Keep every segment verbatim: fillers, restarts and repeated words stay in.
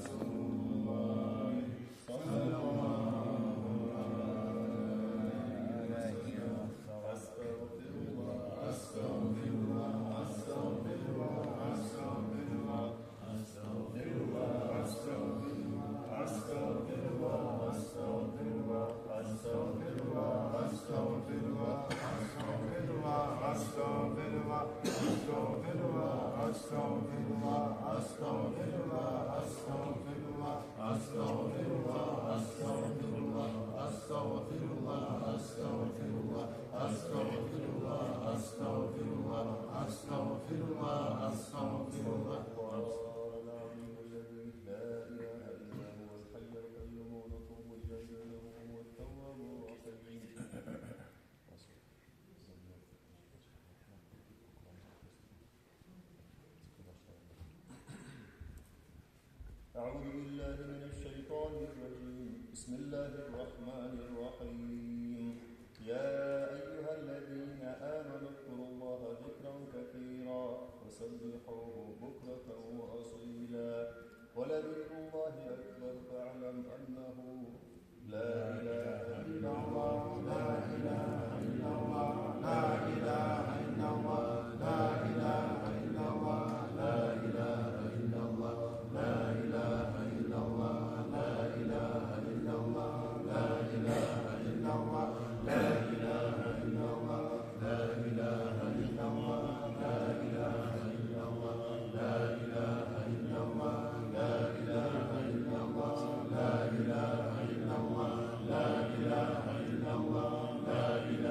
أستغفر الله، أستغفر الله، أستغفر الله، أستغفر الله، أستغفر الله، أستغفر الله، أستغفر الله، أستغفر الله، أستغفر الله. سبحان العظيم الذي لا إله إلا هو الحي القيوم ونتوب إليه إنه هو التواب الرحيم. أعوذ بالله من الشيطان الرجيم. بسم الله الرحمن الرحيم. يا أيها الذين آمنوا اذكروا الله ذكرا كثيرا وسبحوه بكرة وأصيلا. ولذكر الله أكبر فاعلم أنه لا إله إلا الله، لا إله إلا الله، لا إله إلا الله، لا إله إلا الله، لا إله إلا الله، لا إله إلا الله، لا إله إلا الله، لا إله إلا الله، لا إله إلا الله. لا إله إلا الله، لا إله إلا الله، لا إله إلا الله، لا إله إلا الله، لا إله إلا الله، لا إله إلا الله، لا إله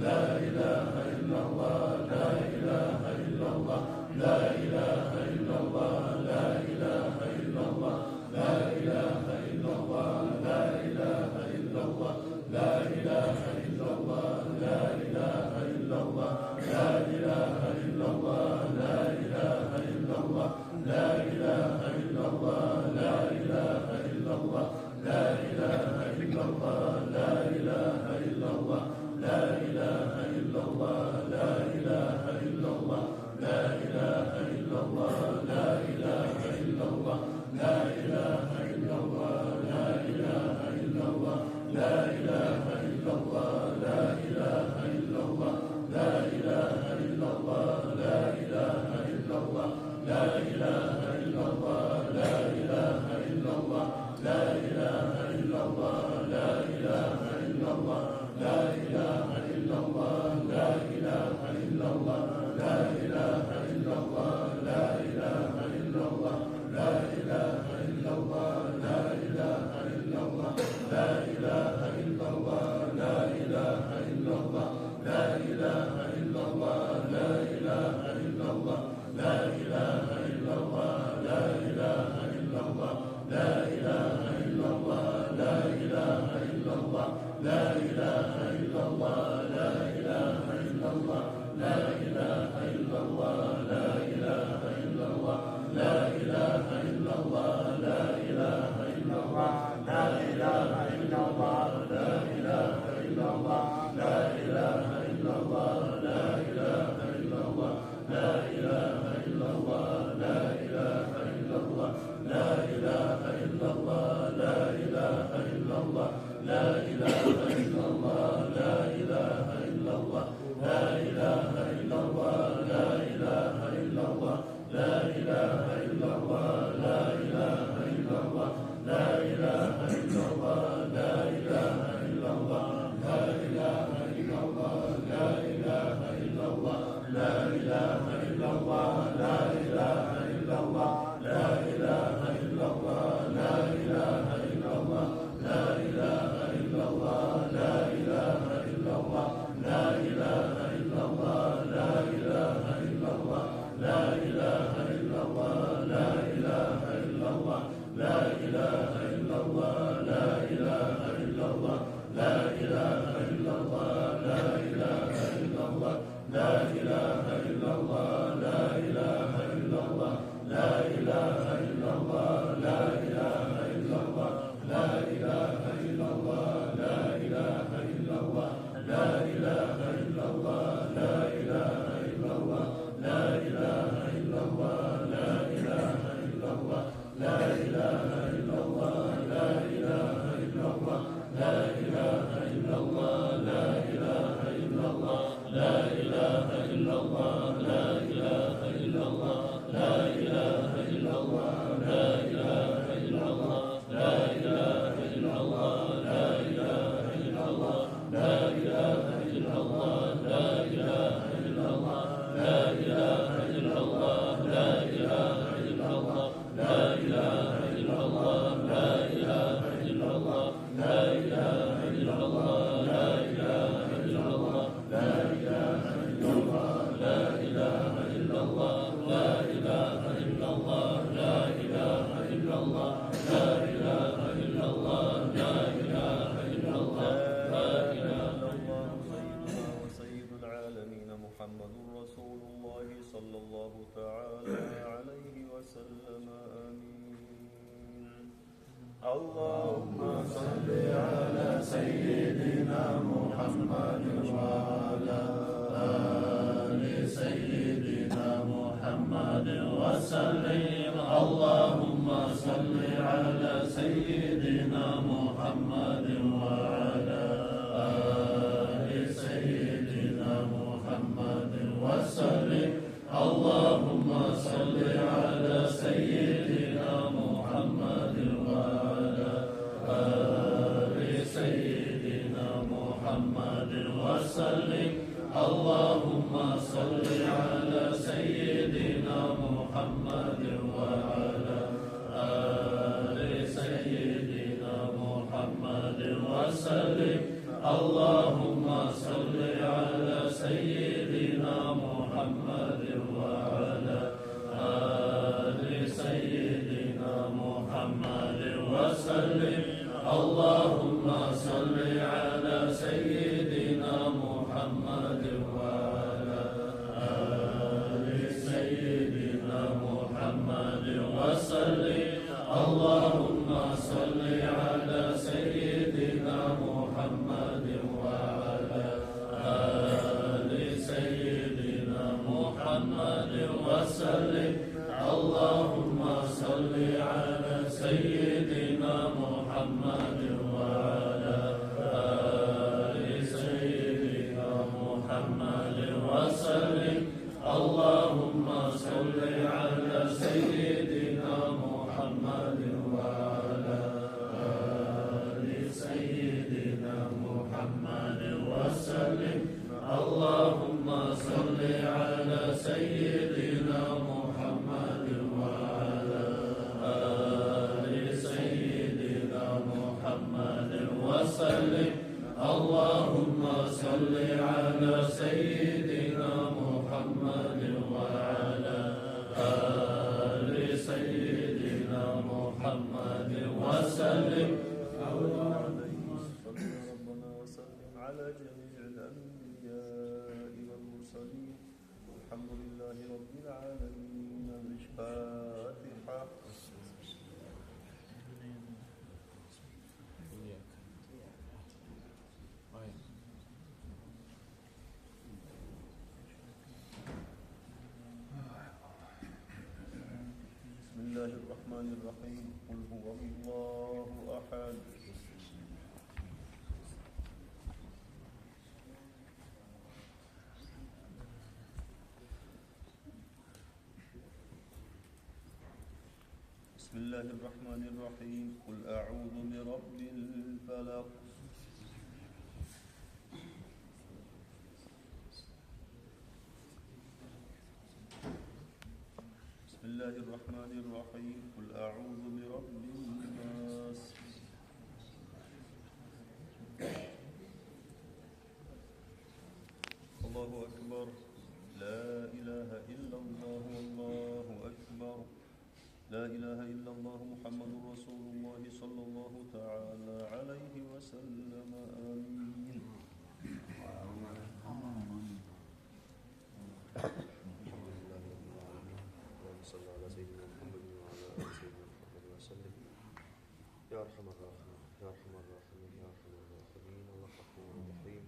سيدنا وسيد العالمين محمد رسول الله صلى الله تعالى عليه وسلم. آمين. اللهم صل على سيدنا محمد وعلى آل سيدنا محمد وسلم. اللهم صل على سيدنا محمد وعلى آل سيدنا محمد وسلم. اللهم صل على سيدنا محمد وعلى آل سيدنا محمد وسلم. اللهم صل على سيدنا محمد وعلى آل سيدنا محمد وسلم. اللهم صل على وسلم. اللهم صل على سيدنا محمد وعلى آل سيدنا محمد وسلم. اللهم صل على سيدنا محمد وعلى آل سيدنا محمد وسلم. اللهم صل على سيدنا محمد وعلى آل سيدنا محمد وسلم. اللهم صل على سيدنا محمد وعلى آل سيدنا محمد وسلم. اللهم صل ربنا وسلم على جميع الأنبياء والمرسلين. الحمد لله رب العالمين. الفاتحة. بسم الله الرحمن الرحيم. قل هو الله أحد. بسم الله الرحمن الرحيم. قل أعوذ برب الفلق. بسم الله الرحمن الرحيم. قل أعوذ برب الناس. الله أكبر. لا إله إلا الله. الله أكبر. لا إله إلا الله. محمد رسول الله صلى الله تعالى عليه وسلم. آمين. الحمد لله رب العالمين. اللهم صل على سيدنا محمد وعلى آل سيدنا محمد وسلم. يا أرحم الراحمين، يا أرحم الراحمين، يا أرحم الراحمين. الله غفور رحيم.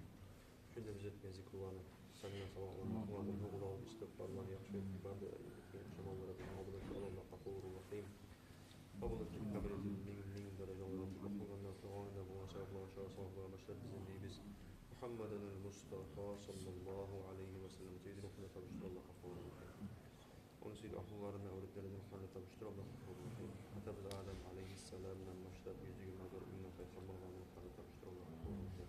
Шунда биз этген зикруланы санына саламланы, Къулгьу алып, истигъфарланы яхшы этип, бары да этген яхшы амаллары булан алды башлап, Аллагь Гъафуру Рахим. Къабул этип, къабул этип, минг, минг даражалар артыкъ болгъандан сонг, ону да болгъан саваплар, шо саваплар башлап биз дейбиз. محمدا المصطفى صلى الله عليه وسلم. Сюйген рухуна табушдур, Аллагь Гъафуру Рахим. Ону сюйген агьлюлерине, авлетлерине рухуна табушдур, Аллагь Гъафуру Рахим. Атабыз Адам алейгьиссаламдан башлап, юз йигирма дёрт минг пайхаммарланы рухуна табушдур, Аллагь Гъафуру Рахим.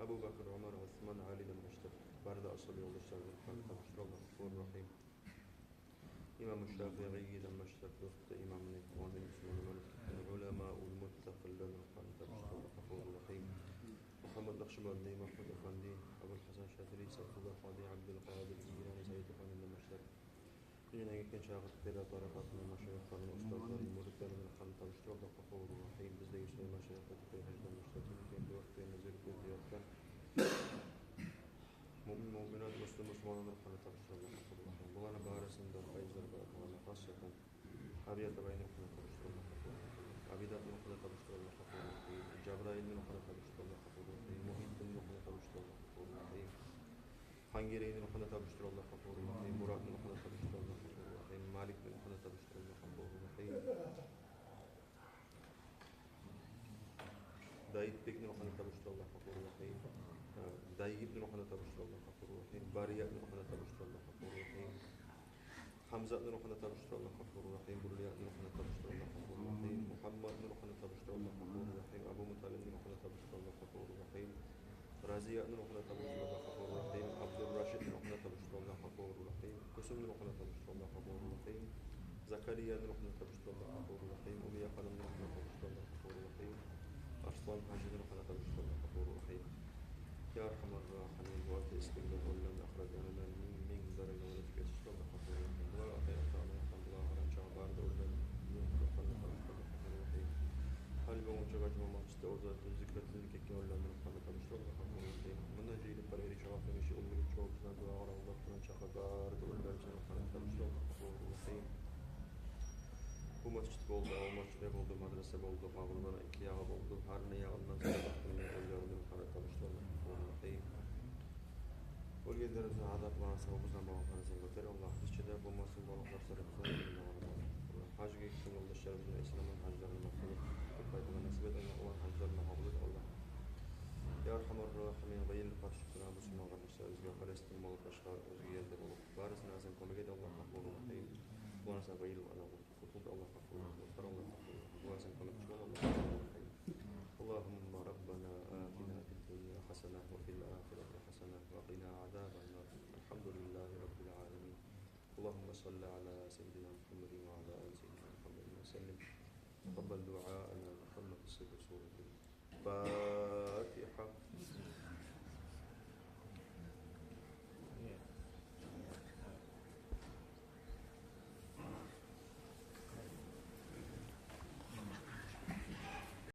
Абу Бакр, Умар, Усман, Алиден башлап, бары да асгьаб ёлдашларына рухуна табушдур, Аллагь Гъафуру Рахим. Имам Шафииден башлап, дёрт де имамны, Муаззин, Усман, Малик, уламаул муттакъилланы рухуна табушдур, Аллагь Гъафуру Рахим. Мухаммад Накъшбанди, Магьмуд Эфенди, Абул Гьасан Шазали, Сайфулла Къади, Абдул Къадир Жийлани, Саид Эфендиден башлап, дюньядан гетген шагьиртлени, тарикъатны, машайихлерин, устазларын, мюридлерин рухуна табушдур, Аллагь Гъафуру Рахим. Биздеги Гьюсейин машайих, Тюпей гьажиден башлап, Тюпейни дёрт де язылып гелди ятгъан муъмин, муъминат, муслим, мусулманланы рухуна табушдур, Аллагь Гъафуру Рахим. Буланы барысын да пайызлар бар, буланы хасатан Абият Абайны рухуна табушдур, Аллагь Гъафуру Рахим. Абидатны рухуна табушдур, Аллагь Гъафуру Рахим. Жабраилни рухуна табушдур, Аллагь Гъафуру Рахим. Мугьитдинни рухуна табушдур, Аллагь Гъафуру Рахим. Хангерейни рухуна табушдур, Аллагь Гъафуру Рахим. Муратны рухуна табушдур, Аллагь Гъафуру Рахим. Маликни рухуна табушдур, Аллагь Гъафуру Рахим. Дайытбекни рухуна табушдур, Аллагь Гъафуру Рахим. Э, Дайибни рухуна табушдур, Аллагь Гъафуру Рахим. Бариятны рухуна табушдур, Аллагь Гъафуру Рахим. Гьамзатны рухуна табушдур, Аллагь Гъафуру Рахим. Буллиятны рухуна табушдур, Аллагь Гъафуру Рахим. Мухаммадны рухуна табушдур, Аллагь Гъафуру Рахим. Абу Муталибни рухуна табушдур, Аллагь Гъафуру Рахим. Разиятны рухуна табушдур, Аллагь Гъафуру Рахим. Абдуррашидни рухуна табушдур, Аллагь Гъафуру Рахим. Кюлсюмню рухуна табушдур, Аллагь Гъафуру Рахим. Закарияны рухуна табушдур, Аллагь Гъафуру Рахим. Умия ханымны рухуна табушдур, Аллагь Гъафуру Рахим. Арслан гьажини рухуна табушдур, Аллагь Гъафуру Рахим. Я Архамар Рахимин, бу ата эсгерген оьллени ахыратына минг, минг даражалар этип гечишдир, Аллагь Гъафуру Рахим. Булар ата-ата, ана-ата, булар гьар чагъы бары да оьллени рухуна табушдур, Аллагь Гъафуру Рахим. Гьали болгъунча гьажи болмакъ Бизде оьзлер тюз зикру этилип гетген оьллени рухуна табушдур, Аллагь Гъафуру Рахим. Мунда жыйылып бар эри-чагъа, къумукъ, уллу-гиччи болуп, шунда дуагъа алып тургъан чакъы бары да оьллени рухуна табушдур, Аллагь Гъафуру Рахим. Бу межит болду, о межит не болду, мадраса болду, къабурланы эки ягъы болду. Гьар не ягъындан саялы оьллени рухуна табушдур, Аллагь Гъафуру Рахим. Оьлгенлерибизни азапларын, савабыздан болгъан къарасын гётер, Аллагь. Бизче де болмасын, барлыкъ затларыбыздан. Аллагь, гьажгъа гетген ёлдашларыбызны, исламны гьажларына къабул этип къайтмагъа насип эт, Аллагь, гьажларына къабул эт, Аллагь. Я архамар рахимин, къыйынлыкъгъа тюшюп турагъан бусурман къардашларыбызгъа, Палестин болуп, башгъа оьзге ерде болуп, барысына сен кёмек эт, Аллагь, магъфурун рахим. Буланы сен къыйынлыкъ, Аллагь. Къутгъар, Аллагь, къутгъар, Аллагь, къутгъар, Аллагь, магъфурун рахим. Аллагьумма раббана атина фид-дунья хасана ва фил-ахирати хасана ва къина азабан-нар. Алхамдулиллагьи раббил аламин. Аллагьумма салли ала саййидина Мухаммадин ва ала али саййидина Мухаммадин ва саллим. Такъаббал дуаана ва таммат сирру суратил Фатигьа.